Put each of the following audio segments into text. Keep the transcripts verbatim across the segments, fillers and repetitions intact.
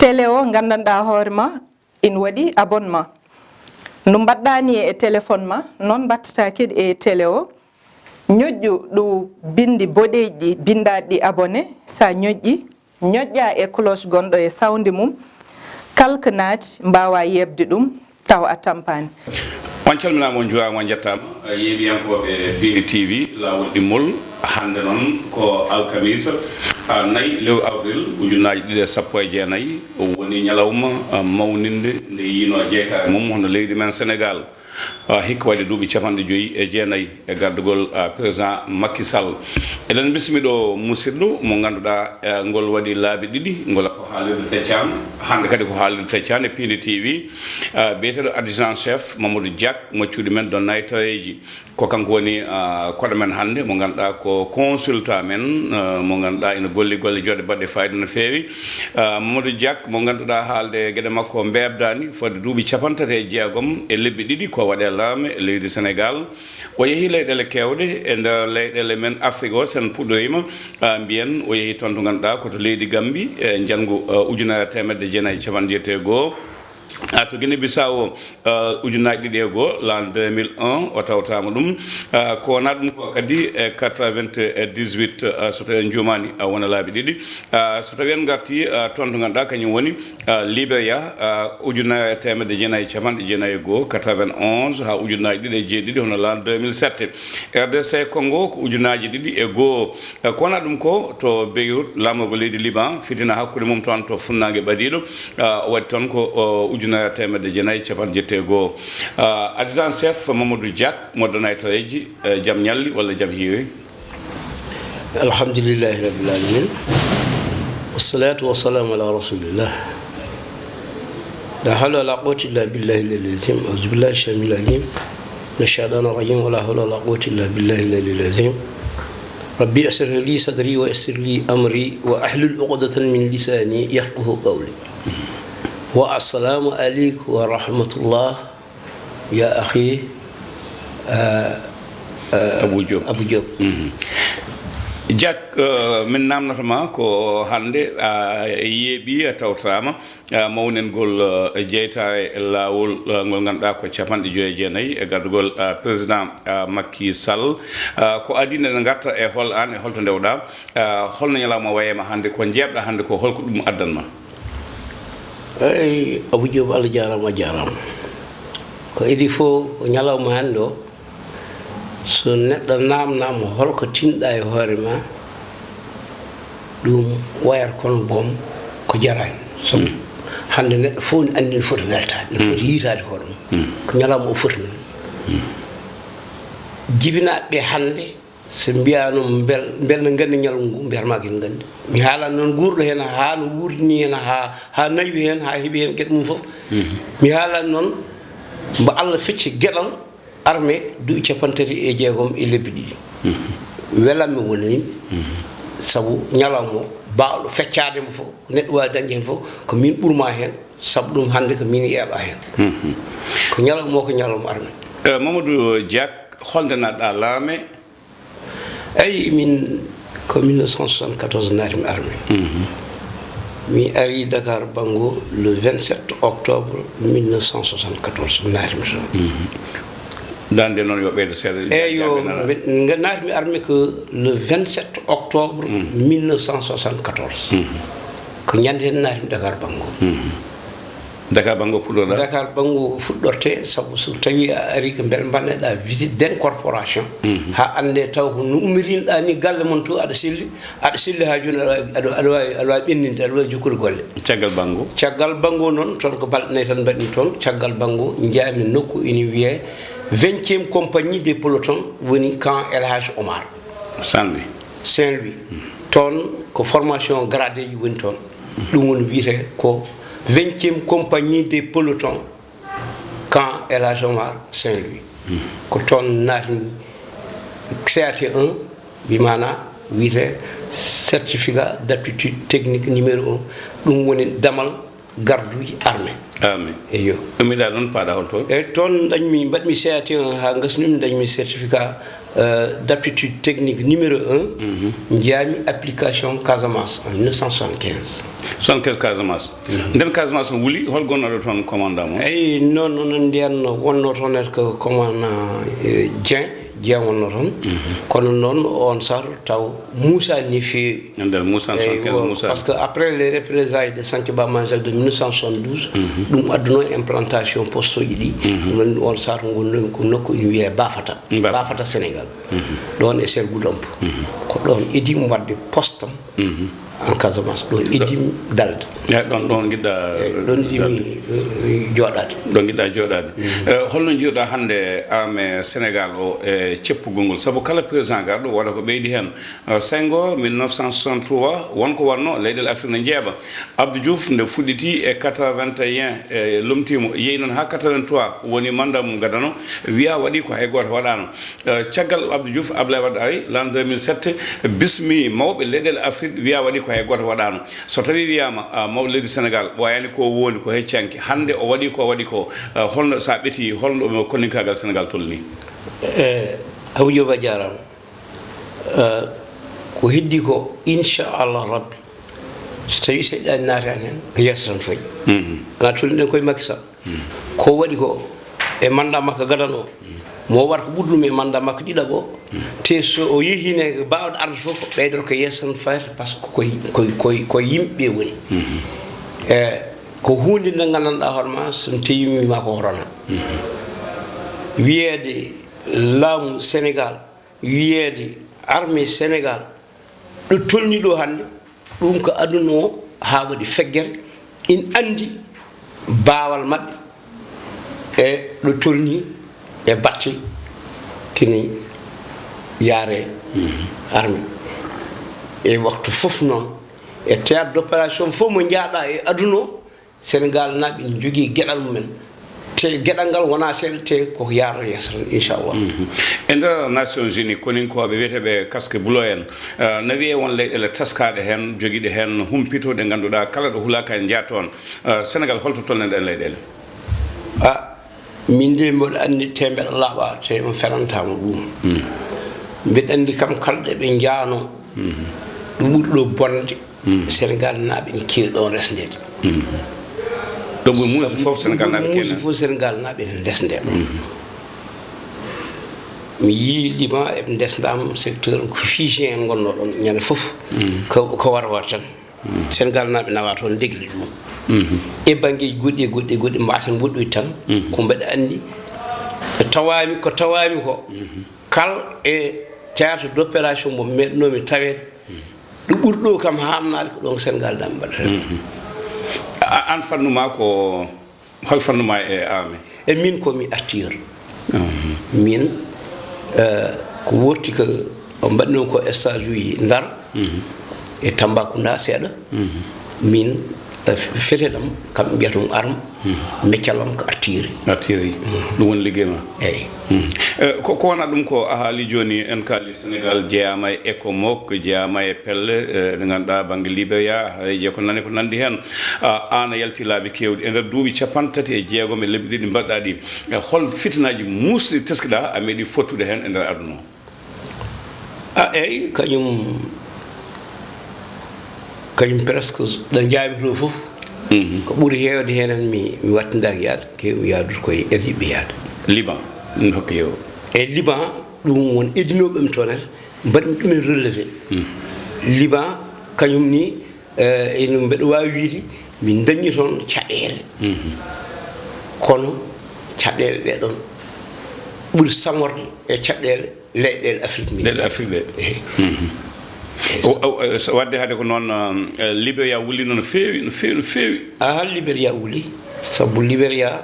Télé o, nganndanɗaa hoore ma, ina waɗi abonnement. No mbaɗɗaa ni e téléphone ma, noon mbaɗtataa kadi e télé o. Ñoƴƴu ɗo binndi boɗeeji ɗi, binndaaɗi ɗi abonné, so a ñoƴƴi, ñoƴƴaa e cloche gonɗo e sawndi mum, kala ko naati mbaawaa yeeɓde ɗum taw a tampaani. On calminaama, on njuuraama, on njettaama, yeeɓiyankooɓe Piindi T V, laawol ɗimmol. Hannde noon ko alkamiisa, a, nayi lewru avril, ujunnaaji ɗiɗi e sappo e jeenayi, o woni ñalawma, a, mawninde nde yiinoo jeytaare mum hono leydi men Senegaal. Ah, hikka waɗi duuɓi capanɗe joyi e jeenayi e gardugol, ah, président Macky Sall. Eɗen mbismi ɗo musidɗo mo ngannduɗaa, eh, ngol waɗi laabi ɗiɗi, ngol ko haalirde feccaani. Hannde kadi ko haalirde feccaani e Piindi T V. Ah, biyeteeɗo adjudant chef Mamadou Diack mo cuuɗi men Donnay Tareji. Ko kanko woni, ah, koɗo men hannde mo ngannduɗaa ko consultant men, ah, mo ngannduɗaa ina golli golle joɗɗe baɗɗe fayida no feewi. Ah, Mamadou Diack mo ngannduɗaa haalde e geɗe makko mbeeɓdaani fodde duuɓi capanɗe tati e jeegom e lebbi ɗiɗi ko waɗe laame e leydi Senegaal. O yehi leyɗeele keewɗe e nder leyɗeele men Afrik o, sen puɗɗoyima, ah, mbiyen o yehi toon to ngannduɗaa ko to leydi Gambi e njanngu, ah, ujunere e teemedde jeenayi e capanɗe jeetati e go'o. Ah, to Guinée Bissau o, ah, ujunnaaji ɗiɗi e go'o, l'an deux mille un, o tawtaama ɗum. Ah, ko wonaa ɗum ko kadi e quatre-vingt-dix-huit, ah, so tawii en njuumaani, ah, wona laabi ɗiɗi. Ah, so tawii en ngartii, ah, toon to ngannduɗaa kañum woni, ah, Liberia, ah, ujunere e teemedde jeenayi e capanɗe jeenayi e go'o, quatre-vingt-onze, haa ujunnaaji ɗiɗi e jeeɗiɗi, hono l'an deux mille sept. R D C Congo ko ujunnaaji ɗiɗi e go'o. Eh, ko wonaa ɗum ko to Beyrouth, laamorgo leydi Liban, fitina hakkunde mum toon to funnaange ɓadiiɗo, ah, o waɗi toon ko, o, ujunere e teemedde jeenayi e capanɗe jeetati e go'o. Ah, adjudant chef Mamadou Diack, mo Donnay Tareji, eh, jam ñalli walla jam hiiri? Alhamdulillahi Rabbil Alamin. Wassalatu wassalamu ala Rasulillah. La hawla wala quwwata illa billahi al-aliyyil azim. A'udhu billahi samil alim min ash-shaytanir rajim. Wala hawla wala quwwata illa billahi al-aliyyil azim. Rabbi ishrah li sadri wa yassir li amri wa ahlul uqdatan min lisani yafqahu qawli. Wa assalamu alaikum wa rahmatullah, ya akhi, ah, ah, Abou Diop. Abou Diop. Mhm. Diack, eh, min naamnoto ma ko hannde a yeeɓi, a tawtoraama, ah, mawningol, eh, jeytaare laawol, eh, ngol ngannduɗaa ko capanɗe joyi e jeenayi e gardugol, ah, président, ah, Macky Sall. Ah, ko adii nde ngarta e hol aan e holto ndewɗaa? Ah, holno ñalawma wayema hannde? Ko njeeɓɗaa hannde ko, holko ɗum addan ma? Eyi, Abou Diop, Allah jaaraama, a jaaraama. Ko idii fof ko ñalawma hannde o, so neɗɗo naamnaama holko tinɗaa e hoore ma, ɗum wayata kono boom ko jaraani. Sabu hannde neɗɗo fof ne anndi no foti weltaade, no foti yiitaade hoore mum. Ko ñalawma o foti noon. Jibinaaɓe ɓe hannde, so mbiyaano mbel, mbel no nganndi ñalngu ngu, mbiyata ma ko en nganndi. Mi haalan noon guurɗo heen haa no wuurdini heen, haa, haa nawi heen, haa heɓi heen geɗe mum fof. Mi haalan noon mbo Allah fecci geɗal armée duuɓi capanɗe tati e jeegom e lebbi ɗiɗi. Welammi wonani, sabu ñalawma o baawɗo feccaade mbo fof, neɗɗo waawi dañde heen fof, ko min ɓurma heen, sabu ɗum hannde ko min yeeɓa heen. Ko ñalawma o ko ñalawma armée. Eh, Mamadou Diack, holnde naatɗaa laame? Eyi, min ko mille neuf cent soixante-quatorze naatmi armée. Mi ari Dakar Bango le vingt-sept octobre mille neuf cent soixante-quatorze, naatmi toon. Dande noon yo ɓeydo seeɗa. Eeyo, naatmi armée ko le vingt-sept octobre mille neuf cent soixante-quatorze. Ko ñande heen naatmi Dakar Bango. Dakar Bango fuɗɗorɗaa? Dakar Bango fuɗɗorte, sabu so tawii a arii ko mbele mbaɗneɗaa visite d'incorporation, haa annde taw ko no ummirinɗaa ni galle mon to, aɗa selli, aɗa selli haa jooni, aɗa waawi, aɗa waawi, aɗa waawi ɓenninde, aɗa waawi jokkude golle. Caggal Bango? Caggal Bango noon, toon ko balɗe nayi tan mbaɗmi toon. Caggal Bango njaami nokku ina wiyee vingtième compagnie des pelotons, woni camp El Hadj Omar. Saint-Louis. Saint-Louis. Toon ko formation gradé ji woni toon. Ɗum woni wiyetee ko vingtième compagnie des pelotons, camp El Hadj Omar, Saint-Louis. Ko toon naatmi C A T un, bi maanaa wiyetee certificat d'aptitude technique numéro un. Ɗum woni damal garduuji armée. Armée. Eyo. Ummiɗaa ɗoon, paaɗaa hol toon? E toon dañmi, mbaɗmi C A T un haa ngasnumi, dañmi certificat, euh, d'aptitude technique numéro un, mhm, njahmi application Casamance en mille neuf cent soixante-quinze. Soixante-quinze Casamance. Mhm. Nden Casamance on wuli, hol gonnooɗo toon commandant mo? Eyi, noon, noon, ndeen wonnoo toon ko commandant, euh, Dieng. Jeemono toon. Mhm. Kono noon, oon saaru taw muusaani feewi. E nder muusan, eyi, soixante-quinze wo-, muusaani. Parce que après les représailles de Santhiou Ba Manjak de mille neuf cent soixante-douze, mhm, ɗum addunoo implantation poste uji ɗi. Mhm. Ɗum noon, oon saaru ngonnomi ko nokku ina wiyee Bafata. Bafata. Bafata Sénégal. Mhm. Ɗoon e Sergou Domp. Mhm. Ko ɗoon idimi waɗde poste am. Mhm. En Casamance, ɗoon idimi dalde. Eyi, ɗoon, ɗoon njiɗɗaa, eyi, ɗoon idimi, dalde, eh, jooɗaade. Ɗoon njiɗɗaa jooɗaade. Mhm. Eh, holno njiiruɗaa hannde armée Sénégal o e ceppugol ngol? Sabu kala président garɗo waɗa ko ɓeydi heen. Eh, Senghor, mille neuf cent soixante-trois, won ko wonnoo, leyɗeele Afrik ne njeeɓa. Abdou Diouf nde fuɗɗiti e quatre-vingt-un, e lomtiimo, yehi noon haa quatre-vingt-trois, woni mandat mum gadano, wiyaa waɗi ko hay gooto waɗaano. Eh, caggal Abdou Diouf, Abdoulaye Wade ari, l'an deux mille sept, bismi mawɓe leyɗeele Afrik, wiyaa waɗi ko hay gooto waɗaano. So tawii wiyaama, ah, mawɗo leydi Sénégal, ɓooyaani ko woni ko heccanki. Hannde o waɗi ko waɗi ko, ah, holno, so a ɓetii, holno ɗum konninkaagal Sénégal tolnii? Eh, Abou Diouf a jaaraama. Eh, ko heddi ko, inchallah rabbi, so tawii seyɗaani naataani heen, ko yeeso tan fayi. Mhm. Alaa, tolniɗen koye Macky Sall. Ko waɗi ko e mandat makko gadano o, mo waɗa ko ɓuri ɗum e mandat makko ɗiɗaɓo o. Te so o yehii ne, baawɗo arde fof ko ɓeydata ko yeeso tan fayata, par ce que koye, koye, koye, koye yimɓe woni. Mhm. E ko huunde nde nganndanɗaa hoore ma, so mi tawii ma ko horona. Mhm. Wiyeede laamu Sénégal, wiyeede armée Sénégal, ɗo tolni ɗo hannde, ɗum ko aduna o haa waɗi feggere, ina anndi baawal maɓɓe e ɗo tolni e batte kini yaare armée. E waktu fof noon, e théâtre d'opération fof mo njaaɗa e aduna o, Sénégal naaɓe ina njogii geɗal mumen. Te geɗal ngal wonaa seeɗa, te ko yaarata yeeso tan, inchallah. Mhm. E nder Nations Unies, koninkooɓe wiyeteeɓe casque bleu en, eh, na wiyee won leyɗeele teskaaɗe heen, jogiiɗe heen humpito ɗe ngannduɗaa kala ɗo hulaaka en njaha toon. Eh, Sénégal, holto tolnen ɗeen leyɗeele? Ah, min de mboɗo anndi te mbeɗa laaɓa, te mi fenantaama ɗum. Mm. Mbeɗa anndi kam kala ɗo ɓe njahanoo, mhm, ɗo ɓuri ɗo bonde, mhm, Sénégal naaɓe ene keewi ɗoon resndeede. Mhm. Ɗo ɓuri muusi fof Sénégal naaɓe keewi. Ɗo ɓuri muusi fof Sénégal naaɓe ene resnde ɗoon. Mhm. Mi yii Liban eɓe ndesndaam secteur ko Fijien en ngonnoo ɗoon ñande fof. Mhm. Ko, ko war war tan. Mhm. Sénégal naaɓe nawa toon ndegli ɗum. Mhm. E banngeeji goɗɗi e goɗɗi e goɗɗi, mbaasen woɗɗoyde tan. Mhm. Ko mbeɗa anndi ko tawaami, ko tawaami ko. Mhm. Kal e théâtre d'opération mo meeɗnoomi taweede, ɗo ɓuri ɗo kam haamnaade ko ɗoon Sénégal naaɓe mbaɗata. Mhm. A-, aan fannu ma ko, hol fannu ma e armée? E min ko mi artilleur. Mhm. Min, eh, ko wonti ko mbaɗnoo ko stage uji Ndar, mhm, e Tambacounda seeɗa. Mhm. Min, eh, fetel am, kam ɓe mbiyata ɗum arme, mhm, meccal am ko artillerie. Artillerie. Mhm. Ɗum woni liggey ma? Eyi. Mhm. Eh, ko, ko wonaa ɗum ko a haali jooni, en kaali Sénégal jeyaama e ECOMOG, jeyaama e pelle, eh, ɗe ngannduɗaa bannge Liberia, hay je ko nani ko nanndi heen. Ah, aan a yalti laabi keewɗi. E nder duuɓi cappanɗe tati e jeegom e lebbi ɗiɗi mbaɗɗaa ɗi, eh, hol fitinaaji muusɗi teskiɗaa a meeɗi fottude heen e nder aduna o? Ah, eyi, kañum, kañum presque ɗo njaami ɗo fof, mhm, ko ɓuri heewde heen mi, mi wattindaaki yaade, keewmi yaadude koye ɓe yiɗɓe yaade. Liban, min hokka yeru. E Liban, ɗum won edinooɓe mi toon en, mbaɗmi ɗumen relevé. Mhm. Liban, kañum ni, eh, ene mbeɗa waawi wiyde, min dañi toon caɗeele. Mhm. Kono caɗeele ɗe ɗoon ɓuri saŋorde e caɗeele leyɗeele Afrik min. Leyɗeele Afrik ɗe. Ehe. Mhm. Ehe. O, o, o, so waɗde hade ko noon, um, eh, Liberia wulliino no feewi, no feewi, no feewi. Aha, Liberia wuli. Sabu Liberia,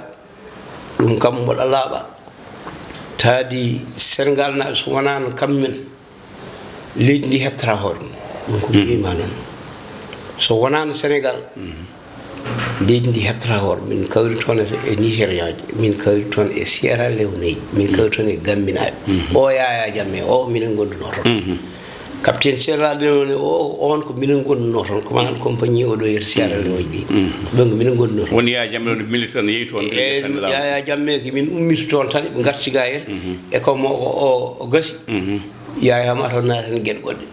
ɗum kam mboɗa laaɓa. Taadi Sénégal naaɓe so wonaano kamɓe men, leydi ndi heɓtata hoore mum. Ɗum ko, mhm, mbiymi ma noon. So wonaano Sénégal, mhm, leydi ndi heɓtata hoore. Min kawri toon e, e Nigériaji, min kawri toon e Sierra Leoneji, min, mhm, kawri toon e Gambinaaɓe. Mhm. O Yaya Jammeh, o minen ngondunoo toon. Mhm. Capitaine Sierra Leone o, on ko minen ngonduno toon, commandant compagnie o ɗo yeeto Sierra Leone ɗi. Ɗon ko minen ngonduno toon. Woni Yaya Jammeh ɗon militaire ne yehi toon, e Yaya Jammeh ko min ummiti toon tan, ɓe ngarti ga heen. E comme o, o, o gasi. Yaya ma toon naati heen geɗe goɗɗe.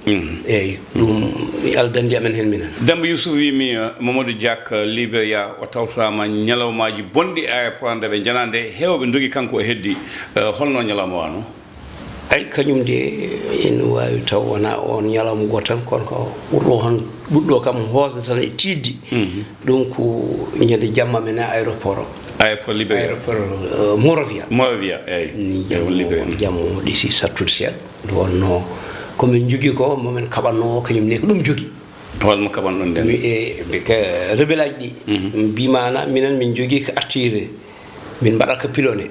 Eyyi, ɗum Allah danndi amen heen minen. Demba Youssouf wiimi, eh, Mamadou Diack, eh, Liberia, o tawtorama ñalawmaaji bonɗi aéroport nde ɓe njana nde, heewɓe ndogi, kanko o heddi. Eh, holno ñalawma wano? Ay, kañum de, ene waawi taw wonaa oon ñalawma gooto tan, kono ko ɓurɗo hon, ɓurɗo kam hoosde tan e tiiɗde. Ɗum ko ñande jamma men e aéroport o. Aéroport Liberia. Aéroport, eh, Monrovia. Monrovia, eyyi. Ni jamma o ɗisi sattude seeɗa. Nde wonno ko min njogii ko, mo min kaɓatnoo o, kañum ne ko ɗum jogii. Hol mo kaɓanɗon nden? Mi, e, ɓe ka rebelaaji ɗi. Mbimaana minen min njogii ko artire. Min mbaɗat ko pilone.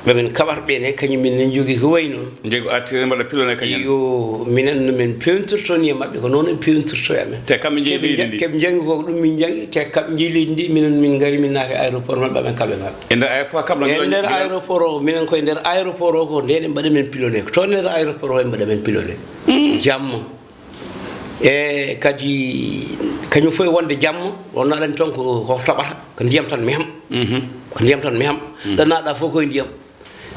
Ɓe min kaɓata ɓe ne, kañum min ne njogii ko wayi noon. Njogii ko artire, mbaɗa pilone kañum. Yo, minen no min pewntirtoo ni e maɓɓe, ko noon en pewntirtoo e amen. Te kamɓe njeyi leydi ndi? Keɓe njangi ko ɗum min njangi, te kamɓe njeyi leydi ndi, minen min ngari min naati aéroport maɓɓe, amen kaɓe maɓɓe. E nder aéroport kaɓɗon? E nder aéroport o, minen koye nder aéroport o ko nden en mbaɗa men pilone. Ko toon nder aéroport o en mbaɗa men pilone. Jamma. E kadi, kañum fof e wonde jamma, wonno aɗa anndi toon ko, ko toɓata, ko ndiyam tan meham. Ko ndiyam tan meham. Ɗo naatɗa fof koye ndiyam.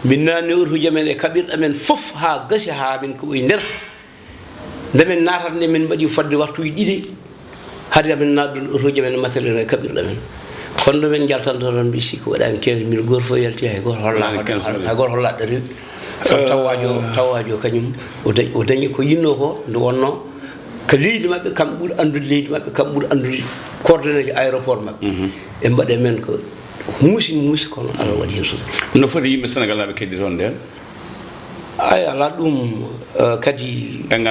Min naatni otoji amen e kaɓirɗe amen fof haa gasi, haa min keɓoyi nder. Nde min naatata nde, min mbaɗi fodde waktuuji ɗiɗi. Hade amin naatdude otoji amen, matériel e kaɓirɗe amen. Kono ɗo min njaltanta toon, mbi sikki waɗaani quinze mille, gooto fof yalti, hay gooto holla, waɗaani quinze mille, hay gooto holla ɗo rewi. Sabu tawaajo, tawaajo kañum, o dañ-, o dañi ko yinnoo ko, nde wonnoo ko leydi maɓɓe, kam ɓuri anndude leydi maɓɓe, kam ɓuri anndude coordonnéeji aéroport maɓɓe. E mbaɗe men ko muusi, muusi, kono Allah waɗi heen sutura. No foti yimɓe Senegal naaɓe keddi toon nden? Ay, alaa ɗum, eh, kadi en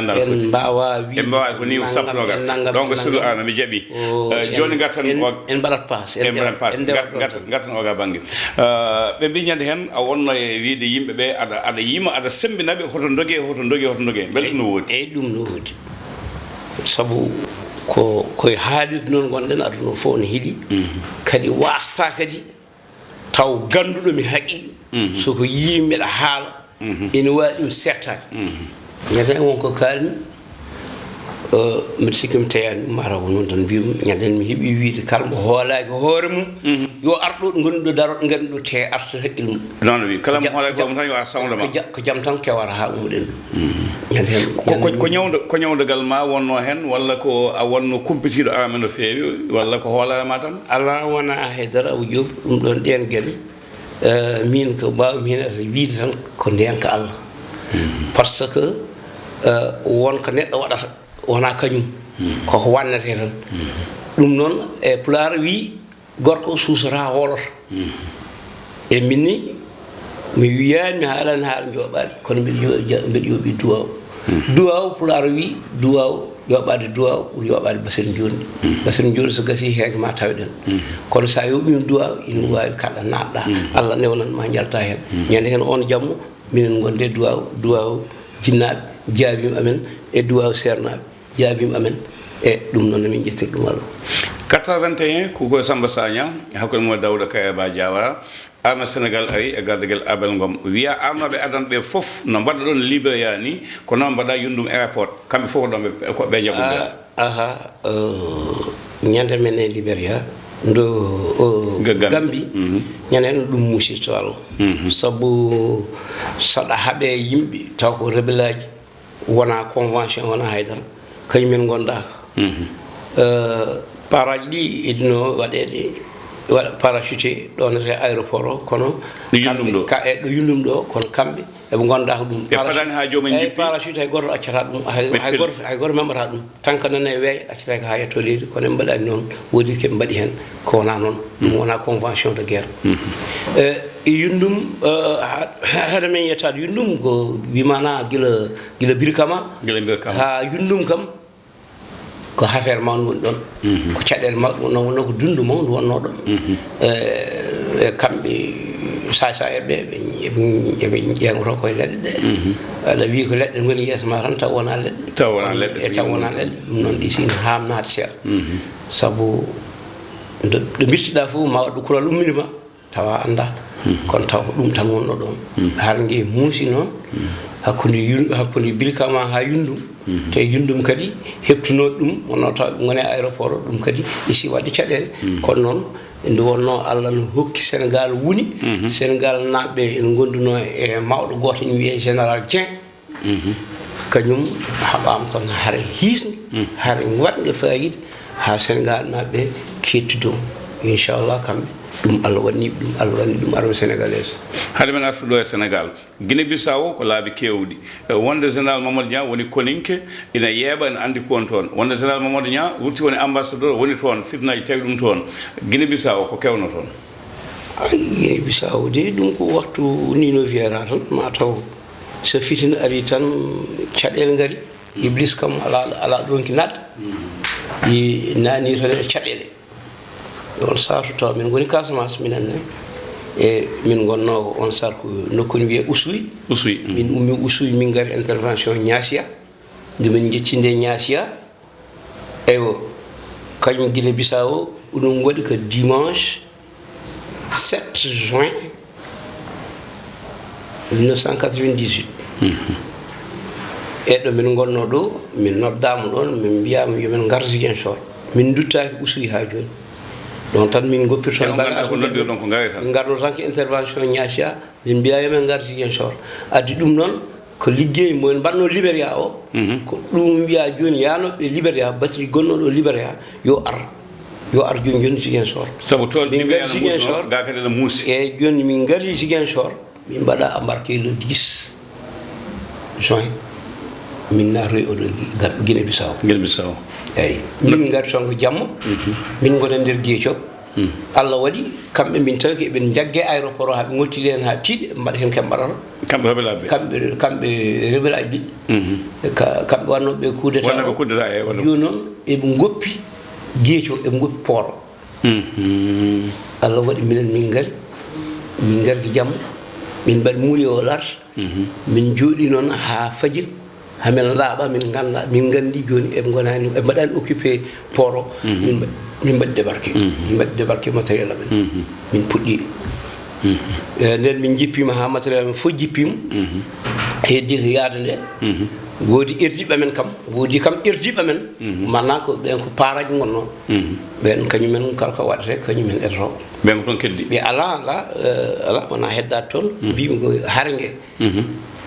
mbaawaa wiide. En mbaawaa ko ni ko sappo e noogas. Donc, Sirlu Aana, mi jaɓi. Eh, jooni ngartan en, o-, en mbaɗat paas. En mbaɗat paas. Ngartan, ngartan oga bannge. Eh, ɓe mbi ñande heen a wonno e wiide yimɓe ɓe aɗa, aɗa yima, aɗa semmbina ɓe, hoto ndoge, hoto ndoge, hoto ndoge. Mbele ɗum no woodi? Eyi, ɗum no woodi. Sabu ko, koye haalirde noon ngonɗen, aduna o fof no heɗi. Kadi waasta kadi taw gannduɗo mi haqiiqa, so ko yii mbeɗa haala, ene waawi ɗum settaade. Mbiyeten won ko kaalmi, eh, mbiɗa sikki mi teyaani ɗum, mataw ko noon tan mbiyumi. Ñande mi heɓi wiide kala mo hoolaaki hoore mum, yo ar ɗo, ngoni ɗo, daro, ngari ɗo, te arta haqqille mum. Noon wi, kala mo hoolaaki hoore mum tan yo ar sawndo ma. Ko ja-, ko jam tan kewata haa ummoɗen ɗo. Ñande heen, ko, ko, ko ñawdo-, ko ñawdogal ma wonno heen, walla ko a wonno kumpitiiɗo amen no feewi, walla ko hoolaare ma tan? Alaa, wonaa hay dara, Abou Diop, ɗum ɗoon, ɗeen geɗe, eh, miin ko mbaawmi heen wiide tan ko ndeenka Allah. Par ce que, eh, won ko neɗɗo waɗata, wonaa kañum. Koko wannetee tan. Ɗum noon, e Pulaar wi, gorko suusataa, hooloto. E min ni, mi wiyaani, mi haalaani haala njooɓaani, kono mbiɗa yo-, ja-, mbiɗa yooɓi duwaaw. Duwaaw, Pulaar wi, duwaaw, yooɓaade duwaaw ɓuri yooɓaade basel njoorndi. Basel njoorndi so gasii, heege ma taweɗen. Kono so a yooɓiima duwaaw, ina waawi kaɗa naatɗa. Allah newnan ma, njalta heen. Ñande heen oon jamma, minen ngonde duwaaw, duwaaw jinnaaɓe, jaabiima amen, e duwaaw seernaaɓe, jaabiima amen, e ɗum noon, min njettir ɗum Allah. Quatre-vingt-un, ko ko Samba Sagna, hakkunde mum e Daouda Kaya Ba Diawara, armée Sénégal ari e gardagel Abel Ngom. Wiya arnooɓe adan ɓe fof no mbaɗa ɗoon Liberia ni, ko noon mbaɗa Yundum Airport. Kamɓe fof ko ɗoon ɓe, ko ɓe njaɓɓude. Ah, aha, eh, ñande men e Liberia, ndo, o, Ga-, Gambi. Gambi, ñande heen ɗum musitto Allah. Sabu saɗa haɓe yimɓe, taw ko rebelaaji, wona convention, wona haydara, kañum en ngondaaka. Eh, paraaji ɗi idno waɗeede, waɗa parachuté ɗo nete aéroport o, kono ɗo Yundum ɗo? Kamɓe, ka, e ɗo Yundum ɗo, kono kamɓe eɓe ngondaaka ɗum. Ɓe padaani haa joomum jippi? Parachute hay gooto accata ɗum, hay, hay gooto, hay gooto memɓata ɗum. Tan ko nana e weeyo, accata ko haa yetto leydi, kono en mbaɗaani noon, woodi ko ɓe mbaɗi heen, ko wonaa noon. Ɗum wonaa convention de guerre. Eh, e Yundum, eh, ha-, hade men yettaade Yundum, ko wimaana gila, gila Birkama, gila Birkama haa Yundum kam, ko affaire mawndu woni ɗoon. Ko caɗeele mawɗe wonnoo, wonnoo ko dunndu mawndu wonnoo ɗoon. Eh, e kamɓe saay-saayɓe ɓe, ɓe, ɓe, ɓe ƴeeŋotoo koye leɗɗe ɗe. Aɗa wiyi ko leɗɗe ngoni yeeso ma tan, taw wonaa leɗɗe. Taw wonaa leɗɗe, e taw wonaa leɗɗe. Ɗum noon ɗi sina haamnaade seeɗa. Sabu ɗo, ɗo mbirtiɗaa fof, ma waɗ ɗo kural ummini ma, tawa a anndaa. Kono taw ko ɗum tan wonnoo ɗoon. Har nge muusi noon, hakkunde Yun-, hakkunde Birkama haa Yundum. Te Yundum kadi heɓtunoo ɗum, wonnoo taw ɓe ngoni e aéroport o, ɗum kadi isi waɗde caɗeele. Kono noon, nde wonnoo Allah no hokki Senegaal woni, Senegaal naaɓe ene ngondunoo e mawɗo gooto ene wiyee Général Dieng. Kañum haɓaama toon hare hiisnde, hare waɗnde faayiida, haa Senegaal naaɓe keetti dow. Inchallah, kamɓe, ɗum Allah waɗni ɓe ɗum, Allah waɗni ɗum armée sénégalaise. Hade men artude ɗo e Senegaal, Guinée Bissau ko laabi keewɗi. E, wonde Général Mamadou Niang woni koninke, ina yeeɓa, ina anndi ko woni toon. Wonde Général Mamadou Niang wurti woni ambassadeur, woni toon, fitnaaji tawi ɗum toon. Guinée Bissau ko kewno toon? Ay, Guinée Bissau de, ɗum ko waktu Nino Vieira tan, ma taw so fitina ari tan, caɗeele ngari. Iblis kam alaa, alaa ɗoon ki naatde. Ɗi naatni tan e caɗeele. E on saatu taw min ngoni Casamance, minen ne. E min ngonnoo ko on saatu ko nokku ne wiyee Oussouye. Oussouye, mm. Min ummi Oussouye, min ngari intervention Niassia. Nde min njetti nde Niassia, eywa, kañum Guinée Bissau, ɗum waɗi ko dimanche sept juin mille neuf cent quatre-vingt-dix-huit. Mhm. E ɗo min ngonnoo ɗo, min noddaama ɗoon, min mbiyaama yo min ngar Ziguinchor. Min nduttaaki Oussouye haa jooni. Ɗoon tan min ngoppirta. Kono on ngarɗaa ko noddirɗon ko ngawe tan? Min ngarɗo tan ko intervention Niassia, min mbiyaa yo min ngar Ziguinchor. Addi ɗum noon, ko liggey mo en mbaɗnoo Libéria o, mhm, ko ɗum mbiyaa jooni yaanooɓe Libéria, batiri gonnooɗo Libéria, yo ar, yo ar jooni jooni Ziguinchor. Sabu toon min ngari Ziguinchor, ga kadi ene muusi. Eeyi, jooni min ngari Ziguinchor, min mbaɗa embarqué le dix juin, min naatoy oɗo Guinée Bissau. Guinée Bissau. Eeyi, min ngari toon ko jamma, mhm, min ngona nder Guéthio. Hmm. Allah waɗi, kamɓe min tawi ko eɓe njagge aéroport o, haa ɓe ngottiri heen haa tiiɗi, ɓe mbaɗa heen ko ɓe mbaɗata. Kamɓe hoɓe labbe? Kamɓe, kamɓe rebelle aji ɗiɗi. Mhm. Ka-, kamɓe waɗnooɓe coup d'état o. Waɗnooɓe coup d'état, eeyi, waɗnooɓe. Jooni noon, eɓe ngoppi Guéthio, eɓe ngoppi port o. Mhm. Allah waɗi minen min ngari, min ngari ko jamma, min mbaɗi mouillé au large. Mhm. Min njooɗii noon haa fajiri, haa men laaɓa, min ngannda, min nganndi jooni ɓe ngonaani, ɓe mbaɗaani occupé port o. Mhm. Min mba-, min mbaɗi débarqué. Mhm. Min mbaɗi débarqué matériel amen. Mhm. Min puɗɗii. Mhm. E, nden min njippiima haa matériel amen fof jippiima. Mhm. Heddi ko yahde nde. Mhm. Woodi erdiiɓe amen kam, woodi kam erdiiɓe amen. Mhm. Maanaa ko ɓeen ko paaraaji ngonnoo. Mhm. Ɓeen kañumen kala ko waɗetee, kañumen etotoo. Ɓeen ko toon keddi? Ɓe alaa, alaa, eh, alaa, wonaa heddaade toon. Mhm. Mbiymi ko hare nge. Mhm.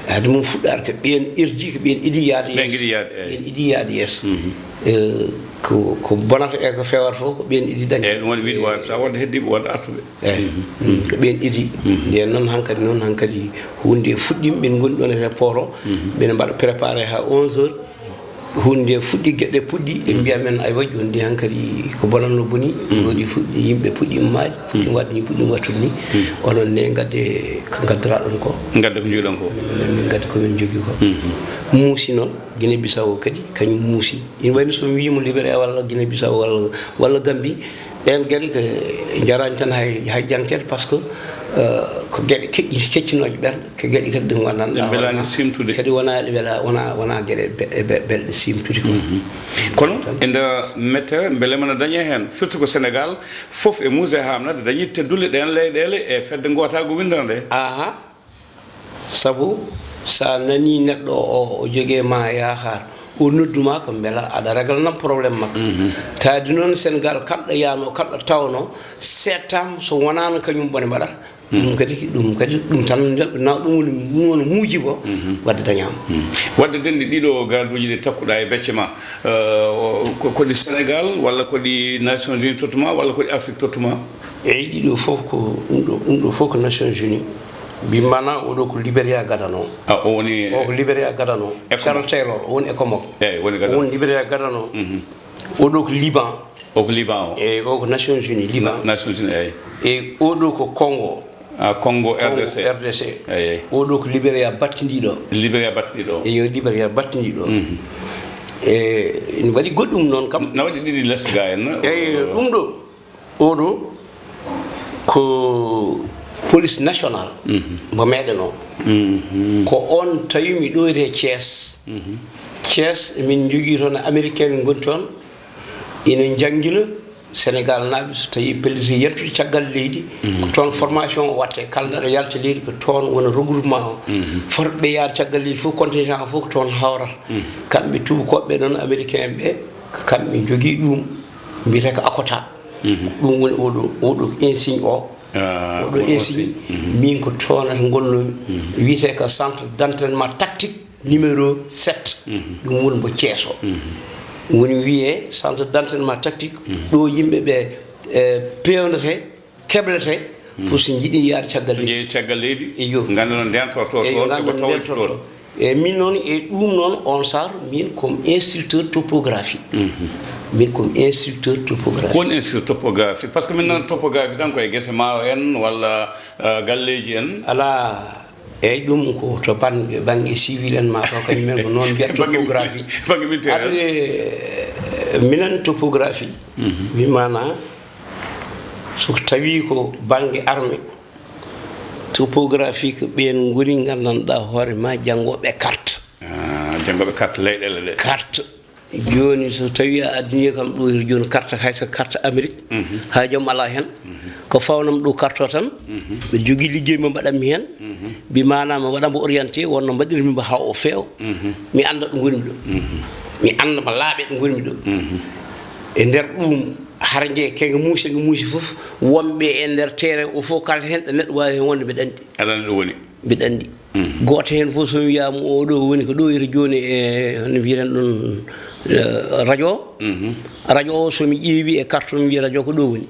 Hade mum fuɗɗaade ko ɓeen erdi, ko ɓeen idii yahde yeeso. Ɓeen idii yahde, eeyi. Ɓeen idii yahde yeeso. Mhm. Eh, ko, ko bonata e ko feewata fof, ko ɓeen idii dañde. Eeyi, ɗum woni wiide, waɗa, so wonde heddiiɓe, wonde artuɓe. Eeyi. Mhm. Mm, ko ɓeen idii. Mhm. Ndeen noon hankadi, noon hankadi huunde fuɗɗiima, min ngoni ɗoon e port o. Mhm. Min mbaɗa préparé haa onze heures. Huunde nde fuɗɗi, geɗe puɗɗi, ɓe mbiya men, "Aywa, jooni de hankadi ko bonatno boni." Mhm. Woodi fuɗɗi, yimɓe puɗɗi ummaade, puɗɗi waɗde ni, puɗɗi wattude ni. Mhm. Onon ne ngadde ko ngaddoraɗon ko. Ngadde ko njogiɗon ko. Min ngadde ko min njogii ko. Mhm. Muusi noon, Guinée Bissau kadi, kañum muusi. Ina wayi no so mi wiyi mo Libéria walla Guinée Bissau walla, walla Gambie, ɓeen geɗe ko njaraani tan hay, hay jangteede, par ce que, eh, ko geɗe keƴƴi-, keccinooje ɓernde, ko geɗe kadi ɗe ngonndan. Ɗe mbelaani siimtude. Kadi wonaa ɗe mbela-, wonaa, wonaa geɗe be-, be-, belɗe siimtude ko. Mhm. Kono e nder mettere, mbele mona dañe heen, firti ko Senegaal fof e muuse haamnade dañi teddule ɗeen leyɗeele e fedde ngootaagu winndere nde. Aha. Sabu so a nanii neɗɗo o, o jogii ma yaakaar, o noddu ma ko mbela aɗa régla nam problème makko. Mhm. Taadi noon Senegaal, kala ɗo yahnoo, kala ɗo tawnoo, seettaama so wonaano kañum bone mbaɗata. Mhm. Ɗum kadi, ɗum kadi, ɗum tan, na ɗum woni, ɗum woni muujibo, mhm, wadde dañaama. Mhm. Wadde denɗi ɗiɗo garduuji ɗi takkuɗaa e becce ma, eh, o, ko, ko ɗi Senegaal walla ko ɗi Nations Unies tottu ma walla ko ɗi Afrique tottu ma? Eeyi, ɗiɗo fof ko, ɗum ɗo, ɗum ɗo fof ko Nations Unies. Mbi maanaa, oɗo ko Libéria gadanoo. Ah, o woni o ko Libéria gadanoo. Ecomog. Charles Taylor, o woni Ecomog. Eeyi, woni gadanoo. O woni Libéria gadanoo. Mhm. Oɗo ko Liban. O ko Liban o. Eeyi, o ko Nations Unies, Liban. Na-, Nations Unies, eeyi. E oɗo ko Congo. Ah, Congo, Congo, R D C. R D C. Eeyi, eeyi. Oɗo ko Libéria battindiiɗo. Libéria battindiiɗo. Eeyi, Libéria battindiiɗo. Mhm. E, ina waɗi goɗɗum noon kam. Na waɗi ɗiɗi les ga en, na? Eeyi, ɗum ɗo. Oɗo ko police national, mhm, mo meɗen o. Mhm. Ko on tawi mi ɗoyre Thiès. Mhm. Thiès, min njogii toon américain, min ngoni toon, ina njanngina, Sénégal naaɓe, so tawii pelliti yaltude caggal leydi, ko toon formation o waɗte. Kala nde aɗa yalta leydi, ko toon woni regroupement o. Fotɓe yaade caggal leydi fof, contingent o fof ko toon hawrata. Kamɓe tuubakooɓe ɓe noon, américain ɓe, ko kamɓe njogii ɗum, mbiyetee ko akota. Ɗum woni oɗo, oɗo insigne o. Ah, oɗo insigne, min ko toon ngonnomi. Wiyetee ko centre d'entraînement tactique numéro sept. Ɗum woni mbo Thiès o. Woni wiyee centre d'entraînement tactique. Ɗo yimɓe ɓe, eh, peewnete, keblete, pour so njiɗi yaade caggal leydi. Njeeyi caggal leydi. Eyo. Ngannda no ndentorto. Eyo, toon, ngannda no ndentorto. Toon. E min noon, e ɗum noon, on sar, min comme instructeur topographie. Min comme instructeur topographie. Ko woni instructeur topographie? Parce que min nan topographie tan ko e gese maayo en walla, eh, galleeji en? Alaa. Eyyi, ɗum ko to bannge, bannge civil en, ma taw kañum en ko noon mbiyata. Bannge, topographie. Bannge militaire en. Aɗa, eh, minen topographie, mi maana, so tawii ko bannge armée, topographie ko ɓeen ngoni nganndanɗaa hoore ma janngooɓe carte. Ah, janngooɓe carte leyɗeele ɗe. Carte. Jooni, so tawii a addanii kam ɗo, jooni, carte, hay so carte Amérique, haaju am alaa heen. Ko fawnam ɗo carte o tan, mbeɗa jogii liggey mo mbaɗanmi heen. Mbi maanaam mi waɗa mbo orienté, wonno mbaɗirmi mbo haa o feewa. Mi annda ɗo ngonmi ɗo. Mi annda mo laaɓe ɗo ngonmi ɗo. E nder ɗum, hara nge, ke nge muusi, nge muusi fof, wonɓe e nder terrain o fof, kala heen ɗo neɗɗo waawi heen wonde, mbeɗa anndi. Aɗa anndi ɗo woni. Mbiɗa anndi. Gooto heen fof, so mi wiyaama oɗo woni ko ɗo, iri jooni e, no mbiyen ɗum, eh, radio o. Radio o, so mi ƴeewi e carte o, mi wiya radio ko ɗo woni.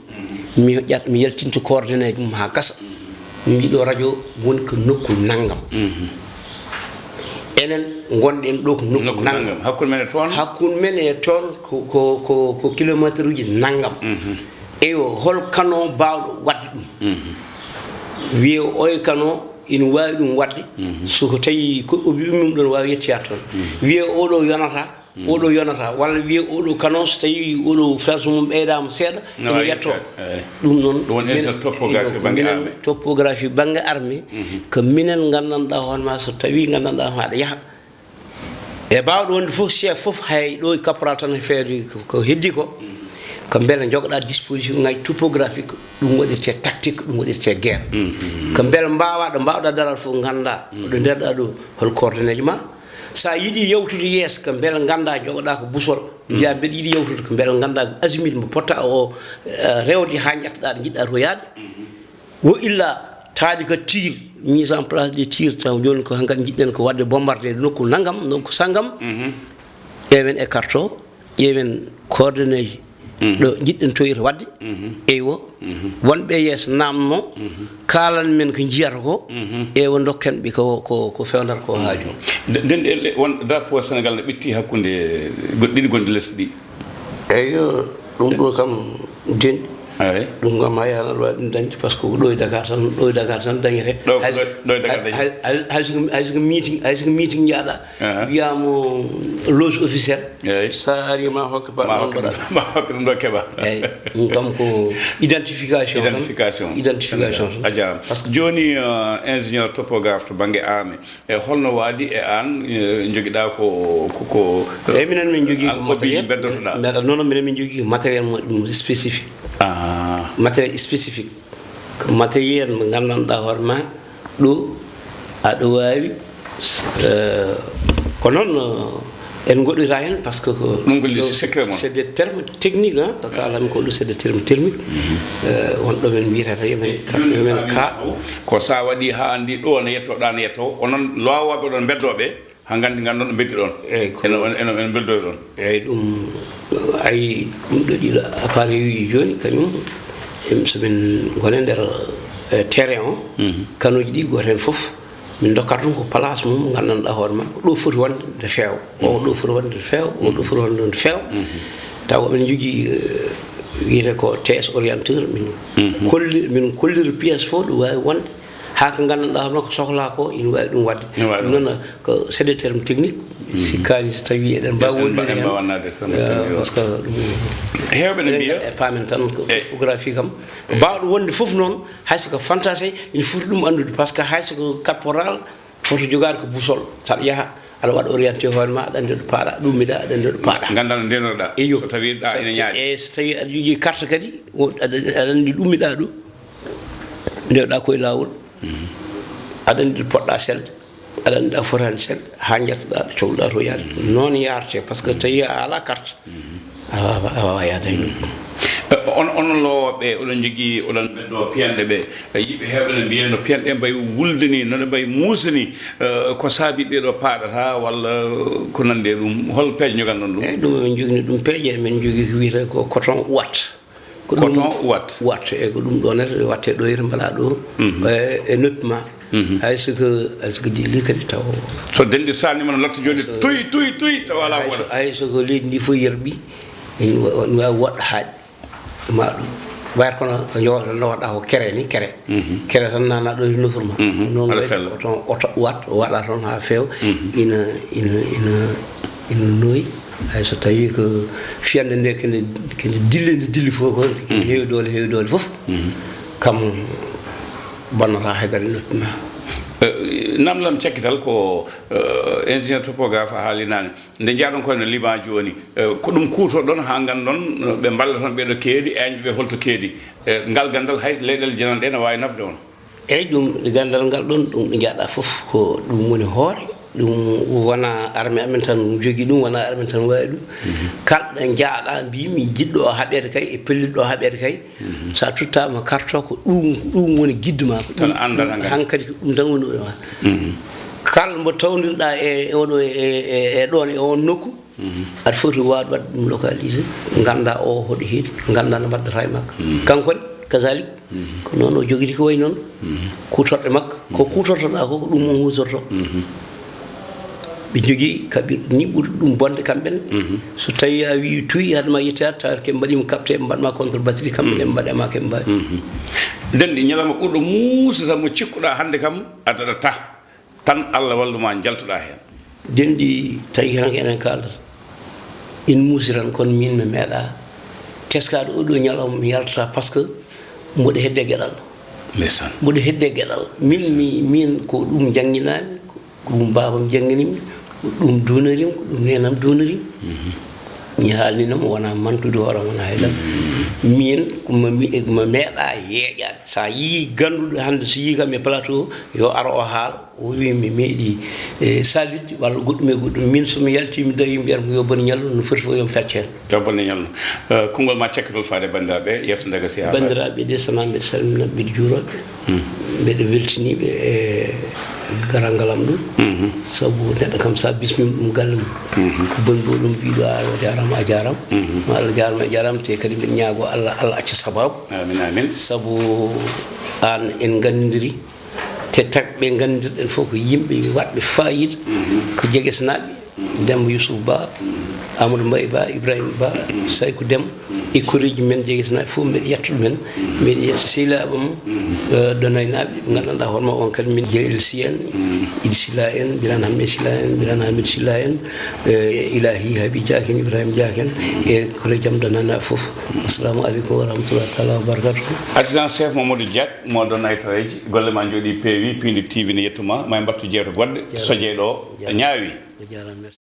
Mi ƴat-, mi yaltinta coordonnées mum haa gasa. Mi wiya ɗo radio woni ko nokku nanngam. Enen ngonɗen ɗo ko nokku nanngam. Nokku nanngam. Hakkunde men e toon? Hakkunde men e toon ko, ko, ko, ko kilomètre uji nanngam. Eyyo, hol canon baawɗo waɗde ɗum? Wiyee oyo canon ina waawi ɗum waɗde, so ko tawi ko o ummii ɗoon, waawi yettoyaade toon. Wiyee oɗo yonataa, oɗo yonataa, walla wiyee oɗo canon, so tawi oɗo flash mum ɓeydaama seeɗa, ina wawi yettoo. Eyi. Ɗum noon, ɗum woni minen, ingénieur topographie, eyyo, bannge minen armée. Topographie bannge armée, ko minen nganndanɗaa hoore ma, so tawi nganndanɗaa hoore ma aɗa yaha. E baawɗo wonde fof, chef fof, hay ɗo e caporal tan e feere ko, ko heddi ko, ko mbele njogoɗaa disposition ngaji topographique, ɗum waɗirte tactique, ɗum waɗirte guerre. Ko mbele mbaawaa ɗo mbaawɗaa daraade fof, nganndaa ɗo nderɗaa ɗo hol coordonnées ma. So a yiɗi yawtude yeeso, ko mbele nganndaa njogoɗaa ko boussole. Mbiyaa mbeɗa yiɗi yawtude, ko mbele nganndaa ko azimut mo potta o, eh, rewde haa njettoɗaa ɗo njiɗɗaa to yaade. Wo illa taade ko tir, mise en place des tirs, taw jooni ko hankadi njiɗɗen ko waɗde bombardé nokku nanngam, nokku sanngam. Ƴeewen e carte o, ƴeewen coordonnées ji ɗo njiɗɗen toyre waɗde. Eywo, wonɓe yeeso naamno, kaalan men ko njiyata ko, eywo, ndokken ɓe ko, ko, ko fewnata ko haaju. Nde-, nden e le-, won drapeau Sénégal ne ɓitti hakkunde goɗɗi ɗiɗi gonɗi lesɗe ɗi. Eyyo, ɗum ɗo kam denɗi. Eyi. Ɗum kam hay hana wawi ɗum dañde, par ce que ko ɗo e Dakar tan, ɗo e Dakar tan dañete. Ɗo ko hay, ɗo, ɗo e Dakar hay, dañete. Hay, hay, hay siko, hay siko meeting, hay siko meeting jaaɗa, aha, wiyama loge officiel. Eyi. Sa ari ma hokke ba, ma hokke ɗum, ma hokke ɗum ɗo keɓa. Eyi, ɗum kam ko identification tan. Identification. Identification tan. A jarama. Par ce que joni, euh, ingénieur topographe to banggue armée, e holno waadi e aan, e, njogiɗaa ko, ko, ko, eyyi, minen min njogii ko matériel. Beddotoɗaa? Mbeɗa, non, non, minen min njogii ko matériel mo, mo spécifique. Ah. Matériel spécifique. Ko matériel mo nganndanɗaa hoore ma, ɗo aɗa waawi, eh, ko noon, eh, en ngoɗɗoyta heen, par ce que ko ɗum ko ɗo secret mon. C'est des termes techniques, hein, ko kaalanmi ko ɗum, c'est des termes techniques. Eh, won ɗo men mbiyata, yo men, eyi, ka-, jooni yo men faami ka-, ko sa waɗi haa anndi ɗo ne yetto, ɗa ne yetto, onon lowooɓe ɗon mbeddooɓe, haa nganndi, nganndon ɗo mbeddi ɗon. Eyi, ko eno, eno, eno mbeldoy ɗon. Eyi, ɗum, ayi, ɗum ɗo ɗiɗo appareil uji jooni, kañum, em, so min ngone nder, eh, terrain o, kanoji ɗi, gooto heen fof, min ndokkata ɗum ko place mum, nganndanɗaa hoore ma, ko ɗo foti wonde nde feewa, o ɗo foti wonde nde feewa, o ɗo foti wonde nde feewa. Tawa oɗon njogii, eh, wiyetee ko T S orienteur, min kolli-, min kollira pièce fof ɗo waawi wonde, haa ko nganndanɗaa hoore ma ko sohlaa ko, ina waawi ɗum waɗde. Ina waawi ɗum. Ɗum noon, ko c'est des termes techniques. Si kaani, so tawii eɗen mbaawi wondude heen, en mbaawa naatde tan, eh, tan, yo. Par ce que ɗum, heewɓe ne mbiya, e paamen tan ko, eh, topographie kam, baawɗo wonde fof noon, hay so ko fantaase, ina foti ɗum anndude, par ce que hay so ko caporal, foto jogaade ko boussole, saɗa yaha, Aɗa waɗa orienté hoore ma, aɗa anndi ɗo paaɗa, ɗo ummiɗa, aɗa anndi ɗo paaɗa. Nganndaa no ndenoɗaa. Eyo. So tawii ɗa ene ñaaƴi. E so tawii aɗa jogii carte kadi, wo-, aɗa, aɗa anndi ɗo ummiɗa ɗo, ndewɗaa ko e laawol. Mhm. Aɗa anndi ɗo poɗɗaa selde, aɗa anndi ɗo a fotaani selde, haa njettoɗaa ɗo cowluɗaa to yaade. Mhm. Noon yaartee, par ce que tawii a alaa carte, a waawaa, a waawaa yaade hay ɗum. Eh, on, onon lowooɓe, oɗon njogii, oɗon ɓeddoo piyanɗe ɓe. Eh, yimɓe heewɓe no mbiya no piyanɗe mbayi wulde ni, no ɗe mbayi muusa ni. Eh, ko saabii ɓee ɗo paaɗata walla ko nanndi e ɗum? Hol peeje njoganɗon ɗum? Eeyi, ɗum emin njogini ɗum peeje, emin njogii ko wiyetee ko coton ouate. Ko ɗum Coton ouate. Ouate, eeyi, ko ɗum ɗo nata waɗtee ɗo, yeru mbaɗaa ɗo, mhm, e, e noppi ma. Mhm. Hay so ko, hay so ko dilli kadi taw. So denndi saani ma no latta jooni, so tuy, tuy, tuy, tawa alaa hay so, waɗata. Hay so ko leydi ndi fof yerɓi, ene wa-, ene waawi woɗɗo haaɗi ma ɗum. Wayata kono ko njo-, no waɗa ko kere ni, kere. Mhm. Kere tan nana ɗo e nofru ma. Mhm. Noon aɗa wayi fella. Ko toon oto waɗ, waɗa toon haa feewa. Mhm. Ina, ina, ina, ina nooyi. Hay so tawii ko fiyannde nde kene, kene dilli, nde dilli fof ko, kene, mhm, heewi doole, heewi doole fof. Mhm. Kam bonnata hay kadi nottina. Eh, namdal am cakkital ko, eh, ingénieur topographe a haali naane. Nde njaaɗon koye no Liban jooni, eh, ko ɗum kuutorɗon haa nganndon, eh, ɓe mballa toon ɓeeɗo keedi, eeñɓe ɓe holto keedi. Eh, ngal ganndal hay leyɗeele jananɗe ɗe no waawi nafde on. Eeyi, ɗum ganndal ngal ɗoon, ɗum ɗo njaaɗa fof, ko ɗum woni hoore, ɗum wonaa arme amen tan jogii ɗum, wonaa arme tan waawi ɗum. Mhm. Kala ɗo njaaɗa, mbiimi jiɗɗo o haɓeede kay, e pellitɗo o haɓeede kay, mhm, so a tottaama carte o, ko ɗum, ɗum woni guide ma, ko tan ɗum, anndata ɗum ngal. Hankadi ko ɗum tan woni ɗo ma. Mhm. Kala mbo tawndirɗa e, e oɗo, e, e, e ɗoon, e oon nokku, mhm, aɗa foti waawde waɗde ɗum localisé, nganndaa o hoɗo heedi, nganndaa no mbaɗdata e makko. Mhm. Kanko ne, kazalik, mhm, ko noon o jogiri ko wayi noon. Mhm. Kuutorɗe makko, ko, mhm, kuutortoɗaa ko, ko ɗum o huutorto. Mhm. Ɓe njogii kaɓirɗe ni ɓuri ɗum bonde kamɓe ne. Mhm. So tawii a wii tuy, hade ma yettoyaade, tawa ko ɓe mbaɗii mo capté, ɓe mbaɗ ma contre batterie, kamɓe ne, mhm, ɓe mbaɗa ma, ko ɓe mbaawi. Mhm. Nden ɗi ñalawma ɓurɗo muusude mo cikkuɗaa hannde kam, a daɗataa. Tan Allah wallu ma, njaltuɗaa heen. Denndi tawi tan ko enen kaaldata. Ina muusi tan, kono miin mi meeɗaa teskaade oo ɗoo ñalawma mi yaltata, par ce que mboɗo heddee geɗal. Ndeysaan. Mboɗo heddee geɗal. Miin, mi, miin ko ɗum njannginaa-mi, ko ɗum baabam janngini mi, ko ɗum duunori mi, ko ɗum neenam duunori mi. Mhm. Mi haalnii no mo wonaa mantude hoore am, wonaa hay dara. Mhm. Miin ko ma mi, ko ma meeɗaa yeeƴaade. So a yiyii gannduɗo hannde, so yii kam e plateau, yo ar o haal. O wii mi meeɗi, e, saalidde walla goɗɗum e goɗɗum. Min so mi yaltii, mi dawii, mbiyata ko yo bone ñallu, no foti fof yo mi fecc heen. Yo bone ñallu. Eh, konngol ma cakkitol faade banndiraaɓe, yeewtere nde gasi haa banndiraaɓe de, sanaa mbeɗa salmina, mbeɗa juuroo ɓe. Hmm. Mbeɗa weltanii ɓe e garal ngal am ɗo. Mhm. Sabu neɗɗo kam, so a bismiima ɗum galle mum. Mhm. Ko boni bo ɗum mbiɗo, a jaaraama, a jaaraama. Mhm. Ma Allah jaaraama, a jaaraama, te kadi mbeɗa ñaagoo Allah, Allah acca sabaabu. Amin, amin. Sabu aan en nganndiri. Te tag ɓe nganndirɗen fof ko yimɓe waɗɓe faayiida, mhm, ko Jegesnaaɓe, mhm, Demba Yusuf Ba, mhm, Amadou Mbaye Ba, Ibrahima Ba, mhm, Sayku Dem, mhm, e koreeji men Jegesnaaɓe fof, mbeɗa yetta ɗumen. Mhm. Mbeɗa yetta sehilaaɓe am, mhm, eh, Donaynaaɓe, ɓe nganndanɗaa hoore ma on kadi, min J L C en, mhm, Idi Sila en, Birane Hammet Sila en, Birane Hammet Sila en, eh, Ilahi Habi Diak en, Ibrahima Diak en, mhm, e koreeji am Donaynaaɓe fof. Mhm. Assalamu aleykum wa rahmatullahi taala wa barakatuh. Adjudant chef Mamadou Diak, mo Donnay Tareji, golle ma njooɗii peewi, Piindi T V ne yettuma, ma en mbattu jeewte goɗɗe, so jeyɗo o ñaawi. A jaaraama, merci.